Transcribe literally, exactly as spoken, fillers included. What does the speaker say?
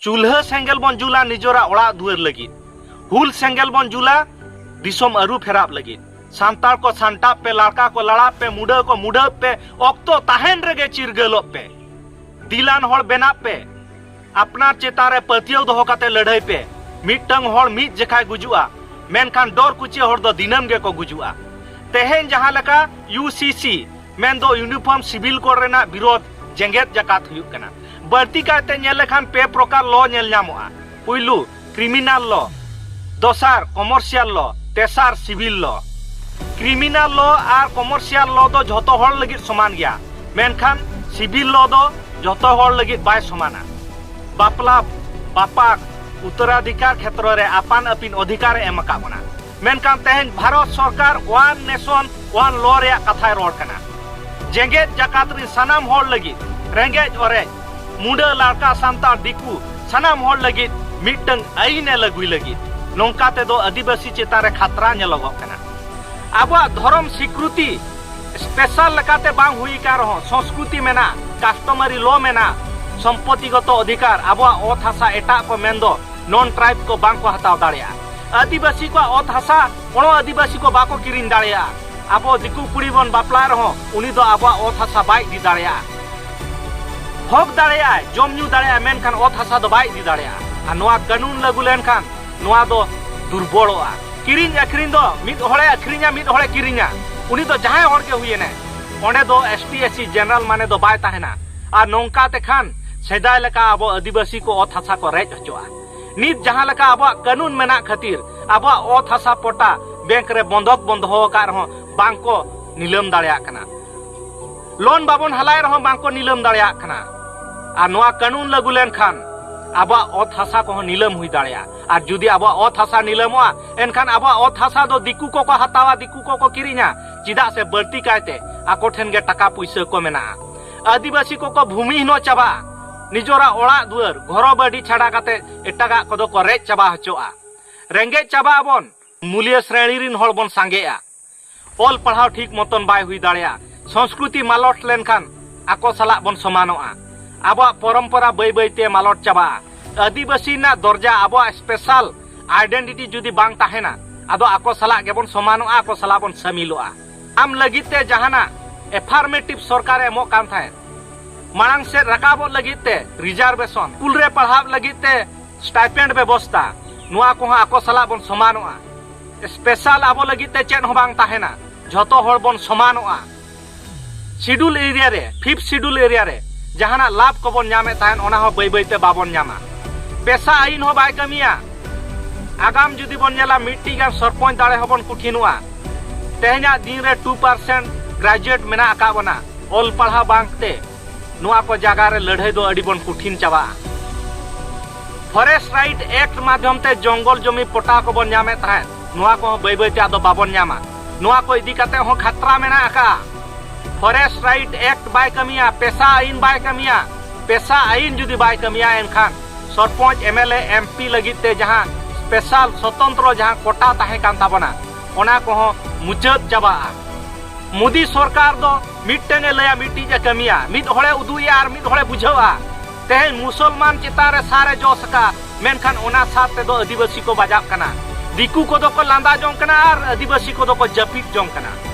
ᱪᱩᱞᱦᱟᱹ ᱥᱮᱸᱜᱮᱞ ᱵᱚᱱ ᱡᱩᱞᱟ ᱱᱤᱡᱚᱨᱟᱜ ᱚᱲᱟᱜ ᱫᱩᱣᱟᱹᱨ ᱞᱟᱹᱜᱤᱫ᱾ ᱦᱩᱞ ᱥᱮᱸᱜᱮᱞ ᱵᱚᱱ ᱡᱩᱞᱟ ᱫᱤᱥᱚᱢ ᱟᱹᱨᱩ ᱯᱷᱮᱨᱟᱣ ᱞᱟᱹᱜᱤᱫ᱾ ᱥᱟᱱᱛᱟᱲ ᱠᱚ ᱥᱟᱱᱴᱟᱜ ᱯᱮ, ᱞᱟᱲᱠᱟ ᱠᱚ ᱞᱟᱲᱟᱜ ᱯᱮ, ᱢᱩᱰᱟᱹ ᱠᱚ ᱢᱩᱰᱟᱹᱜ ᱯᱮ, ᱚᱠᱛᱚ ᱛᱟᱦᱮᱱ ᱨᱮᱜᱮ ᱪᱤᱨᱜᱟᱹᱞᱚᱜ ᱯᱮ᱾ ᱫᱤᱞᱟᱱ ᱦᱚᱲ ᱵᱮᱱᱟᱜ ᱯᱮ᱾ ᱟᱯᱱᱟᱨ ᱪᱮᱛᱟᱱ ᱨᱮ ᱯᱟᱹᱛᱭᱟᱹᱣ ᱫᱚᱦᱚ ᱠᱟᱛᱮ ᱞᱟᱹᱲᱦᱟᱹᱭ ᱯᱮ᱾ ᱢᱤᱫᱴᱟᱝ ᱦᱚᱲ ᱢᱤᱫ ᱡᱮᱠᱷᱟᱭ ᱜᱩᱡᱩᱜᱼᱟ, ᱢᱮᱱᱠᱷᱟᱱ ᱰᱚᱨ ᱠᱩᱪᱤᱭᱟᱹ ᱦᱚᱲ ᱫᱚ ᱫᱤᱱᱟᱹᱢ ᱜᱮᱠᱚ ᱜᱩᱡᱩᱜᱼᱟ᱾ ᱛᱮᱦᱮᱧ ᱡᱟᱦᱟᱸ ᱞᱮᱠᱟ ᱭᱩ ᱥᱤ ᱥᱤ, ᱢᱮᱱᱫᱚ Uniform Civil Code ᱨᱮᱱᱟᱜ ᱵᱤᱨᱳᱫᱷ ᱡᱮᱜᱮᱛ ᱡᱟᱠᱟᱛ ᱦᱩᱭᱩᱜ ᱠᱟᱱᱟ᱾ ᱵᱟᱹᱲᱛᱤ ᱠᱟᱭᱛᱮ ᱧᱮᱞ ᱞᱮᱠᱷᱟᱱ ᱯᱮ ᱯᱨᱚᱠᱟᱨ ᱞᱚ ᱧᱮᱞ ᱧᱟᱢᱚᱜᱼᱟ᱾ ᱯᱩᱭᱞᱩ, criminal law, ᱫᱚᱥᱟᱨ, commercial law, ᱛᱮᱥᱟᱨ, civil law᱾ Criminal law ᱟᱨ commercial law ᱫᱚ ᱡᱷᱚᱛᱚ ᱦᱚᱲ ᱞᱟᱹᱜᱤᱫ ᱥᱚᱢᱟᱱ ᱜᱮᱭᱟ, ᱢᱮᱱᱠᱷᱟᱱ civil law ᱫᱚ ᱡᱷᱚᱛᱚ ᱦᱚᱲ ᱞᱟᱹᱜᱤᱫ ᱵᱟᱭ ᱥᱚᱢᱟᱱᱟ᱾ ᱵᱟᱯᱞᱟ, ᱵᱟᱯᱟᱠ, ᱩᱛᱛᱚᱨᱟᱫᱷᱤᱠᱟᱨ ᱠᱷᱮᱛᱨᱚ ᱨᱮ ᱟᱯᱟᱱ ᱟᱹᱯᱤᱱ ᱚᱫᱷᱤᱠᱟᱨ ᱮ ᱮᱢ ᱟᱠᱟᱫ ᱵᱚᱱᱟ, ᱢᱮᱱᱠᱷᱟᱱ ᱛᱮᱦᱮᱧ ᱵᱷᱟᱨᱚᱛ ᱥᱚᱨᱠᱟᱨ one nation one law ᱨᱮᱭᱟᱜ ᱠᱟᱛᱷᱟᱭ ᱨᱚᱲ ᱠᱟᱱᱟ᱾ ᱡᱮᱜᱮᱛ ᱡᱟᱠᱟᱛ ᱨᱤᱱ ᱥᱟᱱᱟᱢ ᱦᱚᱲ ᱞᱟᱹᱜᱤᱫ, ᱨᱮᱸᱜᱮᱡ ᱚᱨᱮᱡ, ᱢᱩᱰᱟᱹ, ᱞᱟᱲᱠᱟ, ᱥᱟᱱᱛᱟᱲ, ᱫᱤᱠᱩ, ᱥᱟᱱᱟᱢ ᱦᱚᱲ ᱞᱟᱹᱜᱤᱫ ᱢᱤᱫᱴᱟᱝ ᱟᱹᱭᱤᱱ ᱮ ᱞᱟᱹᱜᱩᱭ ᱞᱟᱹᱜᱤᱫ᱾ ᱱᱚᱝᱠᱟ ᱛᱮᱫᱚ ᱟᱹᱫᱤᱵᱟᱹᱥᱤ ᱪᱮᱛᱟᱱ ᱨᱮ ᱠᱷᱟᱛᱨᱟ ᱧᱮᱞᱚᱜᱚᱜ ᱠᱟᱱᱟ᱾ ᱟᱵᱚᱣᱟᱜ ᱫᱷᱚᱨᱚᱢ ᱥᱤᱠᱨᱩᱛᱤ special ᱞᱮᱠᱟᱛᱮ ᱵᱟᱝ ᱦᱩᱭ ᱟᱠᱟᱱ ᱨᱮᱦᱚᱸ, ᱥᱚᱝᱥᱠᱨᱩᱛᱤ ᱢᱮᱱᱟᱜ, customary law ᱢᱮᱱᱟᱜ, ᱥᱚᱢᱯᱚᱛᱤᱜᱚᱛᱚ ᱚᱫᱷᱤᱠᱟᱨ, ᱟᱵᱚᱣᱟᱜ ᱚᱛ ᱦᱟᱥᱟ ᱮᱴᱟᱜ ᱠᱚ, ᱢᱮᱱᱫᱚ non tribe ᱠᱚ, ᱵᱟᱝ ᱠᱚ ᱦᱟᱛᱟᱣ ᱫᱟᱲᱮᱭᱟᱜᱼᱟ᱾ ᱟᱹᱫᱤᱵᱟᱹᱥᱤ ᱠᱚᱣᱟᱜ ᱚᱛ ᱦᱟᱥᱟ ᱚᱱᱚ ᱟᱹᱫᱤᱵᱟᱹᱥᱤ ᱠᱚ ᱵᱟᱠᱚ ᱠᱤᱨᱤᱧ ᱫᱟᱲᱮᱭᱟᱜᱼᱟ᱾ ᱟᱵᱚ ᱫᱤᱠᱩ ᱠᱩᱲᱤ ᱵᱚᱱ ᱵᱟᱯᱞᱟᱜ ᱨᱮᱦᱚᱸ, ᱩᱱᱤ ᱫᱚ ᱟᱵᱚᱣᱟᱜ ᱚᱛ ᱦᱟᱥᱟ ᱵᱟᱭ ᱤᱫᱤ ᱫᱟᱲᱮᱭᱟᱜᱼᱟ᱾ ᱦᱚᱠ ᱫᱟᱲᱮᱭᱟᱜᱼᱟᱭ, ᱡᱚᱢ ᱧᱩ ᱫᱟᱲᱮᱭᱟᱜᱼᱟᱭ, ᱢᱮᱱᱠᱷᱟᱱ ᱚᱛ ᱦᱟᱥᱟ ᱫᱚ ᱵᱟᱭ ᱤᱫᱤ ᱫᱟᱲᱮᱭᱟᱜᱼᱟ᱾ ᱟᱨ ᱱᱚᱣᱟ ᱠᱟᱹᱱᱩᱱ ᱞᱟᱹᱜᱩ ᱞᱮᱱᱠᱷᱟᱱ ᱱᱚᱣᱟ ᱫᱚ ᱫᱩᱨᱵᱚᱞᱚᱜᱼᱟ᱾ ᱠᱤᱨᱤᱧ ᱟᱹᱠᱷᱨᱤᱧ ᱫᱚ ᱢᱤᱫ ᱦᱚᱲᱮ ᱟᱹᱠᱷᱨᱤᱧᱟ, ᱢᱤᱫ ᱦᱚᱲᱮ ᱠᱤᱨᱤᱧᱟ, ᱩᱱᱤ ᱫᱚ ᱡᱟᱦᱟᱸᱭ ᱦᱚᱲ ᱜᱮ ᱦᱩᱭᱮᱱᱟᱭ, ᱚᱸᱰᱮ ᱫᱚ S T S C general ᱢᱟᱱᱮ ᱫᱚ ᱵᱟᱭ ᱛᱟᱦᱮᱱᱟ᱾ ᱟᱨ ᱱᱚᱝᱠᱟ ᱛᱮᱠᱷᱟᱱ ᱥᱮᱫᱟᱭ ᱞᱮᱠᱟ ᱟᱵᱚ ᱟᱹᱫᱤᱵᱟᱹᱥᱤ ᱠᱚ ᱚᱛ ᱦᱟᱥᱟ ᱠᱚ ᱨᱮᱡ ᱦᱚᱪᱚᱜᱼᱟ᱾ ᱱᱤᱛ ᱡᱟᱦᱟᱸ ᱞᱮᱠᱟ ᱟᱵᱚᱣᱟᱜ ᱠᱟᱹᱱᱩᱱ ᱢᱮᱱᱟᱜ ᱠᱷᱟᱹᱛᱤᱨ ᱟᱵᱚᱣᱟᱜ ᱚᱛ ᱦᱟᱥᱟ ᱯᱚᱴᱟ ᱵᱮᱝᱠ ᱨᱮ ᱵᱚᱱᱫᱷᱚᱠ ᱵᱚᱱ ᱫᱚᱦᱚ ᱟᱠᱟᱫ ᱨᱮᱦᱚᱸ ᱵᱟᱝ ᱠᱚ ᱱᱤᱞᱟᱹᱢ ᱫᱟᱲᱮᱭᱟᱜ ᱠᱟᱱᱟ᱾ ᱞᱳᱱ ᱵᱟᱵᱚᱱ ᱦᱟᱞᱟᱭ ᱨᱮᱦᱚᱸ ᱵᱟᱝ ᱠᱚ ᱱᱤᱞᱟᱹᱢ ᱫᱟᱲᱮᱭᱟᱜ ᱠᱟᱱᱟ᱾ ᱟᱨ ᱱᱚᱣᱟ ᱠᱟᱹᱱᱩᱱ ᱞᱟᱹᱜᱩ ᱞᱮᱱᱠᱷᱟᱱ ᱟᱵᱚᱣᱟᱜ ᱚᱛ ᱦᱟᱥᱟ ᱠᱚᱦᱚᱸ ᱱᱤᱞᱟᱹᱢ ᱦᱩᱭ ᱫᱟᱲᱮᱭᱟᱜᱼᱟ᱾ ᱟᱨ ᱡᱩᱫᱤ ᱟᱵᱚᱣᱟᱜ ᱚᱛ ᱦᱟᱥᱟ ᱱᱤᱞᱟᱹᱢᱚᱜᱼᱟ, ᱮᱱᱠᱷᱟᱱ ᱟᱵᱚᱣᱟᱜ ᱚᱛ ᱦᱟᱥᱟ ᱫᱚ ᱫᱤᱠᱩ ᱠᱚᱠᱚ ᱦᱟᱛᱟᱣᱟ, ᱫᱤᱠᱩ ᱠᱚᱠᱚ ᱠᱤᱨᱤᱧᱟ᱾ ᱪᱮᱫᱟᱜ ᱥᱮ ᱵᱟᱹᱲᱛᱤ ᱠᱟᱭᱛᱮ ᱟᱠᱚ ᱴᱷᱮᱱ ᱜᱮ ᱴᱟᱠᱟ ᱯᱩᱭᱥᱟᱹ ᱠᱚ ᱢᱮᱱᱟᱜᱼᱟ᱾ ᱟᱹᱫᱤᱵᱟᱹᱥᱤ ᱠᱚᱠᱚ ᱵᱷᱩᱢᱤᱦᱤᱱᱚ ᱪᱟᱵᱟᱜᱼᱟ᱾ ᱱᱤᱡᱚᱨᱟᱜ ᱚᱲᱟᱜ ᱫᱩᱣᱟᱹᱨ, ᱜᱷᱚᱨᱚ ᱵᱟᱹᱰᱤ ᱪᱷᱟᱰᱟ ᱠᱟᱛᱮ ᱮᱴᱟᱜᱟᱜ ᱠᱚᱫᱚ ᱠᱚ ᱨᱮᱡ ᱪᱟᱵᱟ ᱦᱚᱪᱚᱜᱼᱟ᱾ ᱨᱮᱸᱜᱮᱡ ᱪᱟᱵᱟᱜ ᱟᱵᱚᱱ᱾ ᱢᱩᱞᱤᱭᱟᱹ ᱥᱨᱮᱬᱤ ᱨᱤᱱ ᱦᱚᱲ ᱵᱚᱱ ᱥᱟᱸᱜᱮᱜᱼᱟ᱾ ᱚᱞ ᱯᱟᱲᱦᱟᱣ ᱴᱷᱤᱠ ᱢᱚᱛᱚᱱ ᱵᱟᱭ ᱦᱩᱭ ᱫᱟᱲᱮᱭᱟᱜᱼᱟ᱾ ᱥᱚᱝᱥᱠᱨᱩᱛᱤ ᱢᱟᱞᱚᱴ ᱞᱮᱱᱠᱷᱟᱱ ᱟᱠᱚ ᱥᱟᱞᱟᱜ ᱵᱚᱱ ᱥᱚᱢᱟᱱᱚᱜᱼᱟ᱾ ᱟᱵᱚᱣᱟᱜ ᱯᱚᱨᱚᱢᱯᱚᱨᱟ ᱵᱟᱹᱭ ᱵᱟᱹᱭ ᱛᱮ ᱢᱟᱞᱚᱴ ᱪᱟᱵᱟᱜᱼᱟ᱾ ᱟᱹᱫᱤᱵᱟᱹᱥᱤ ᱨᱮᱱᱟᱜ ᱫᱚᱨᱡᱟ, ᱟᱵᱚᱣᱟᱜ ᱥᱯᱮᱥᱟᱞ ᱟᱭᱰᱮᱱᱴᱤᱴᱤ ᱡᱩᱫᱤ ᱵᱟᱝ ᱛᱟᱦᱮᱱᱟ, ᱟᱫᱚ ᱟᱠᱚ ᱥᱟᱞᱟᱜ ᱜᱮᱵᱚᱱ ᱥᱚᱢᱟᱱᱚᱜᱼᱟ, ᱟᱠᱚ ᱥᱟᱞᱟᱜ ᱵᱚᱱ ᱥᱟᱹᱢᱤᱞᱚᱜᱼᱟ᱾ ᱟᱢ ᱞᱟᱹᱜᱤᱫ ᱛᱮ ᱡᱟᱦᱟᱱᱟᱜ ᱮᱯᱷᱟᱨᱢᱮᱴᱤᱵᱷ ᱥᱚᱨᱠᱟᱨᱮ ᱮᱢᱚᱜ ᱠᱟᱱ ᱛᱟᱦᱮᱸᱫ, ᱢᱟᱲᱟᱝ ᱥᱮᱫ ᱨᱟᱠᱟᱵᱚᱜ ᱞᱟᱹᱜᱤᱫ ᱛᱮ ᱨᱤᱡᱟᱨᱵᱷᱮᱥᱚᱱ, ᱥᱠᱩᱞ ᱨᱮ ᱯᱟᱲᱦᱟᱣ ᱞᱟᱹᱜᱤᱫ ᱛᱮ ᱥᱴᱟᱭᱯᱮᱱᱰ ᱵᱮᱵᱚᱥᱛᱟ, ᱱᱚᱣᱟ ᱠᱚᱦᱚᱸ ᱟᱠᱚ ᱥᱟᱞᱟᱜ ᱵᱚᱱ ᱥᱚᱢᱟᱱᱚᱜᱼᱟ᱾ ᱥᱯᱮᱥᱟᱞ ᱟᱵᱚ ᱞᱟᱹᱜᱤᱫ ᱛᱮ ᱪᱮᱫ ᱦᱚᱸ ᱵᱟᱝ ᱛᱟᱦᱮᱱᱟ, ᱡᱷᱚᱛᱚ ᱦᱚᱲ ᱵᱚᱱ ᱥᱚᱢᱟᱱᱚᱜᱼᱟ᱾ ᱥᱤᱰᱩᱞ ᱮᱨᱤᱭᱟ ᱨᱮ, ᱯᱷᱤᱯᱛᱷ ᱥᱤᱰᱩᱞ ᱮᱨᱤᱭᱟ ᱨᱮ ᱡᱟᱦᱟᱱᱟᱜ ᱞᱟᱵᱷ ᱠᱚᱵᱚᱱ ᱧᱟᱢᱮᱫ ᱛᱟᱦᱮᱸᱫ, ᱚᱱᱟ ᱦᱚᱸ ᱵᱟᱹᱭ ᱵᱟᱹᱭ ᱛᱮ ᱵᱟᱵᱚᱱ ᱧᱟᱢᱟ᱾ ᱯᱮᱥᱟ ᱟᱹᱭᱤᱱ ᱦᱚᱸ ᱵᱟᱭ ᱠᱟᱹᱢᱤᱭᱟ᱾ ᱟᱜᱟᱢ ᱡᱩᱫᱤ ᱵᱚᱱ ᱧᱮᱞᱟ, ᱢᱤᱫᱴᱤᱡ ᱜᱟᱱ ᱥᱚᱨᱯᱚᱧᱪ ᱫᱟᱲᱮ ᱦᱚᱸᱵᱚᱱ ᱠᱩᱴᱷᱤᱱᱚᱜᱼᱟ᱾ ᱛᱮᱦᱮᱧᱟᱜ ᱫᱤᱱ ᱨᱮ ᱴᱩ ᱯᱟᱨᱥᱮᱱᱴ ᱜᱨᱮᱡᱩᱭᱮᱴ ᱢᱮᱱᱟᱜ ᱟᱠᱟᱫ ᱵᱚᱱᱟ, ᱚᱞ ᱯᱟᱲᱦᱟᱣ ᱵᱟᱝ ᱛᱮ ᱱᱚᱣᱟ ᱠᱚ ᱡᱟᱭᱜᱟ ᱨᱮ ᱞᱟᱹᱲᱦᱟᱹᱭ ᱫᱚ ᱟᱹᱰᱤ ᱵᱚᱱ ᱠᱩᱴᱷᱤᱱ ᱪᱟᱵᱟᱜᱼᱟ᱾ ᱯᱷᱚᱨᱮᱥᱴ ᱨᱟᱭᱤᱴ ᱮᱠᱴ ᱢᱟᱫᱽᱫᱷᱚᱢ ᱛᱮ ᱡᱚᱝᱜᱚᱞ ᱡᱚᱢᱤ ᱯᱚᱴᱟ ᱠᱚᱵᱚᱱ ᱧᱟᱢᱮᱫ ᱛᱟᱦᱮᱸᱫ, ᱱᱚᱣᱟ ᱠᱚᱦᱚᱸ ᱵᱟᱹᱭ ᱵᱟᱹᱭ ᱛᱮ ᱟᱫᱚ ᱵᱟᱵᱚᱱ ᱧᱟᱢᱟ᱾ ᱱᱚᱣᱟ ᱠᱚ ᱤᱫᱤ ᱠᱟᱛᱮ ᱦᱚᱸ ᱠᱷᱟᱛᱨᱟ ᱢᱮᱱᱟᱜ ᱟᱠᱟᱫᱼᱟ᱾ ᱯᱷᱚᱨᱮᱥᱴ ᱨᱟᱭᱤᱴ ᱮᱠᱴ ᱵᱟᱭ ᱠᱟᱹᱢᱤᱭᱟ, ᱯᱮᱥᱟ ᱟᱹᱭᱤᱱ ᱵᱟᱭ ᱠᱟᱹᱢᱤᱭᱟ᱾ ᱯᱮᱥᱟ ᱟᱹᱭᱤᱱ ᱡᱩᱫᱤ ᱵᱟᱭ ᱠᱟᱹᱢᱤᱭᱟ, ᱮᱱᱠᱷᱟᱱ sarpanch, M L A, M P ᱞᱟᱹᱜᱤᱫ ᱛᱮ ᱡᱟᱦᱟᱸ ᱥᱯᱮᱥᱟᱞ ᱥᱚᱛᱚᱱᱛᱨᱚ ᱡᱟᱦᱟᱸ ᱠᱳᱴᱟ ᱛᱟᱦᱮᱸ ᱠᱟᱱ ᱛᱟᱵᱚᱱᱟ, ᱚᱱᱟ ᱠᱚᱦᱚᱸ ᱢᱩᱪᱟᱹᱫ ᱪᱟᱵᱟᱜᱼᱟ᱾ ᱢᱳᱫᱤ ᱥᱚᱨᱠᱟᱨ ᱫᱚ ᱢᱤᱫᱴᱮᱱ ᱮ ᱞᱟᱹᱭᱟ, ᱢᱤᱫᱴᱤᱡ ᱮ ᱠᱟᱹᱢᱤᱭᱟ, ᱢᱤᱫ ᱦᱚᱲᱮ ᱩᱫᱩᱜ ᱮᱭᱟ ᱟᱨ ᱢᱤᱫ ᱦᱚᱲᱮ ᱵᱩᱡᱷᱟᱹᱣᱟ᱾ ᱛᱮᱦᱮᱧ ᱢᱩᱥᱚᱞᱢᱟᱱ ᱪᱮᱛᱟᱱ ᱨᱮ ᱥᱟᱨ ᱮ ᱡᱚᱥ ᱟᱠᱟᱫ, ᱢᱮᱱᱠᱷᱟᱱ ᱚᱱᱟ ᱥᱟᱨ ᱛᱮᱫᱚ ᱟᱹᱫᱤᱵᱟᱹᱥᱤ ᱠᱚ ᱵᱟᱡᱟᱜ ᱠᱟᱱᱟ᱾ ᱫᱤᱠᱩ ᱠᱚᱫᱚ ᱠᱚ ᱞᱟᱸᱫᱟ ᱡᱚᱝ ᱠᱟᱱᱟ ᱟᱨ ᱟᱹᱫᱤᱵᱟᱹᱥᱤ ᱠᱚᱫᱚ ᱠᱚ ᱡᱟᱹᱯᱤᱫ ᱡᱚᱝ ᱠᱟᱱᱟ᱾